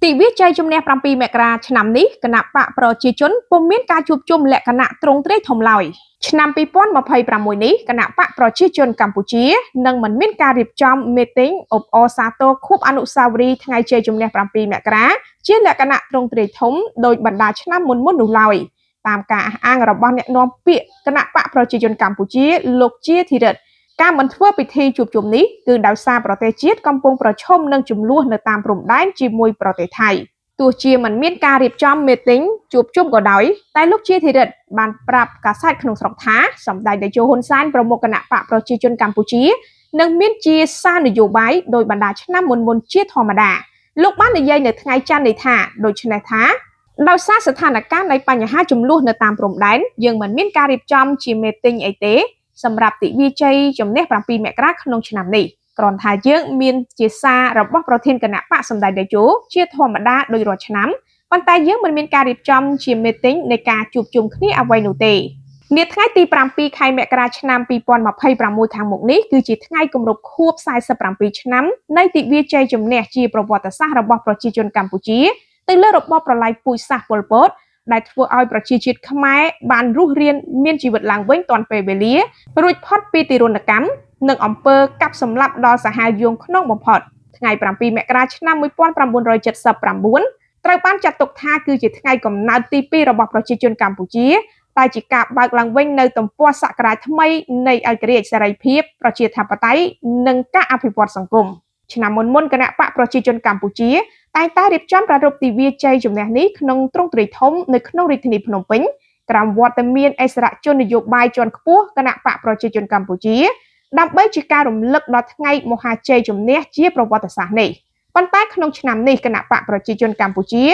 ទិវាជ័យជំនះ7មករាឆ្នាំនេះគណបក្សប្រជាជនពុំមានការជួបជុំលក្ខណៈទ្រង់ទ្រាយធំឡើយឆ្នាំ2026នេះគណបក្សប្រជាជនកម្ពុជានឹងមិនមានការរៀបចំមីទីងអបអរសាទរខួបអនុស្សាវរីយ៍ថ្ងៃជ័យជំនះ7មករាជាលក្ខណៈទ្រង់ទ្រាយធំដោយបណ្ដាឆ្នាំមុនៗនោះឡើយតាមការអះអាងរបស់អ្នកនាំពាក្យគណបក្សប្រជាជនកម្ពុជាលោកជាធិរិទ្ធការមិនធ្វើពិធីជួបជុំនេះគឺដោយសារប្រទេសជាតិកំពុងប្រឈមនឹងជម្លោះនៅតាមព្រំដែនជាមួយប្រទេសថៃទោះជាមិនមានការរៀបចំមីទីងជួបជុំក៏ដោយតែលោកជាធិរិទ្ធបានប្រាប់កាសែតក្នុងស្រុកថាសម្ដេចតេជោហ៊ុនសែនប្រមុខគណបក្សប្រជាជនកម្ពុជានឹងមានជាសារនយោបាយដោយបណ្ដាឆ្នាំមុនៗជាធម្មតាលោកបាននិយាយនៅថ្ងៃច័ន្ទនេះថាដូច្នេះថាដោយសារស្ថានភាពនៃបញ្ហាជម្លោះនៅតាមព្រំដែនយើងមិនមានការរៀបចំជាមីទីងអីទេសម្រាប់ទិវាជ័យជំនះ7មករាក្នុងឆ្នាំនេះគ្រាន់ថាយើងមានជាសាររបស់ប្រធានគណបក្សសម្ដេចតេជោជាធម្មតាដោយរាល់ឆ្នាំប៉ុន្តែយើងមិនមានការរៀបចំជាមីទីងនៃការជួបជុំគ្នាអ្វីនោះទេនាថ្ងៃទី7ខែមករាឆ្នាំ2026ខាងមុខនេះគឺជាថ្ងៃគម្រប់ខួប47ឆ្នាំនៃទិវាជ័យជំនះជាប្រវត្តិសាស្ត្ររបស់ប្រជាជនកម្ពុជាទៅលើរបបប្រល័យពូជសាសន៍ប៉ុលពតដែលធ្វើឲ្យប្រជាជាតិខ្មែរបានរស់រានមានជីវិតឡើងវិញទាន់ពេលវេលារួចផុតពីទារុណកម្មនិងអំពើកាប់សម្លាប់ដ៏សាហាវយង់ឃ្នងបំផុតថ្ងៃ7មករាឆ្នាំ1979ត្រូវបានចាត់ទុកថាគឺជាថ្ងៃកំណើតទី2របស់ប្រជាជនកម្ពុជាតែជាការបើកឡើងវិញនៅទំព័រសករាជថ្មីនៃឯករាជ្យសេរីភាពប្រជាធិបតេយ្យនិងការអភិវឌ្ឍសង្គមឆ្នាំមុនៗគណបក្សប្រជាជនកម្ពុជាតែងតែរៀបចំប្រារព្ធទិវាជ័យជំនះនេះក្នុងទ្រង់ទ្រាយធំនៅក្នុងរាជធានីភ្នំពេញក្រោមវត្តមានឥស្សរជននយោបាយជាន់ខ្ពស់គណបក្សប្រជាជនកម្ពុជាដើម្បីជាការរំលឹកដល់ថ្ងៃមហាជ័យជំនះជាប្រវត្តិសាស្ត្រនេះប៉ុន្តែក្នុងឆ្នាំនេះគណបក្សប្រជាជនកម្ពុជា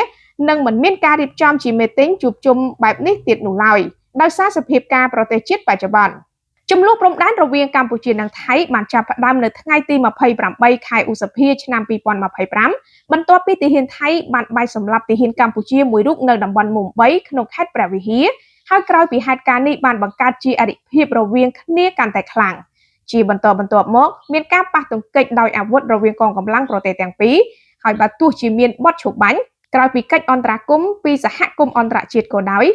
នឹងមិនមានការរៀបចំជាមីទីងជួបជុំបែបនេះទៀតនោះឡើយដោយសារសភាពការប្រទេសជាតិបច្ចុប្បន្នចំនួនព្រំដែនរវាងកម្ពុជានិងថៃបានចាប់ផ្ដើមនៅថ្ងៃទី28ខែឧសភាឆ្នាំ2025បន្ទាប់ពីទាហានថៃបានបាញ់សម្លាប់ទាហានកម្ពុជាមួយរូបនៅតំបន់មុំ3ក្នុងខេត្តព្រះវិហារហើយក្រោយពីហេតុការណ៍នេះបានបង្កើតជាអរិភាពរវាងគ្នាកាន់តែខ្លាំងជាបន្តបន្ទាប់មកមានការប៉ះទង្គិចដោយអាវុធរវាងកងកម្លាំងប្រទេសទាំងពីរហើយបើទោះជាមានបទឈប់បាញ់ក្រោយពីកិច្ចអន្តរាគមន៍ពីសហគមន៍អន្តរជាតិក៏ដោយ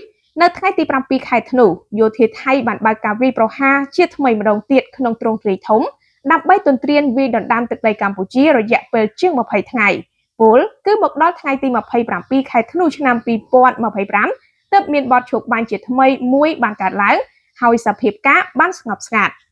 នៅថ្ងៃទី7ខែធ្នូយោធាថៃបានបើកការវាយប្រហារជាថ្មីម្ដងទៀតក្នុងទ្រង់ទ្រាយធំដើម្បីទន្ទ្រានវាយដណ្ដើមទឹកដីកម្ពុជារយៈពេលជាង20ថ្ងៃពលគឺមកដល់ថ្ងៃទី27ខែធ្នូឆ្នាំ2025ទើបមានបទឈប់បាញ់ជាថ្មីមួយបានកើតឡើងហើយសភាពការបានស្ងប់ស្ងាត់។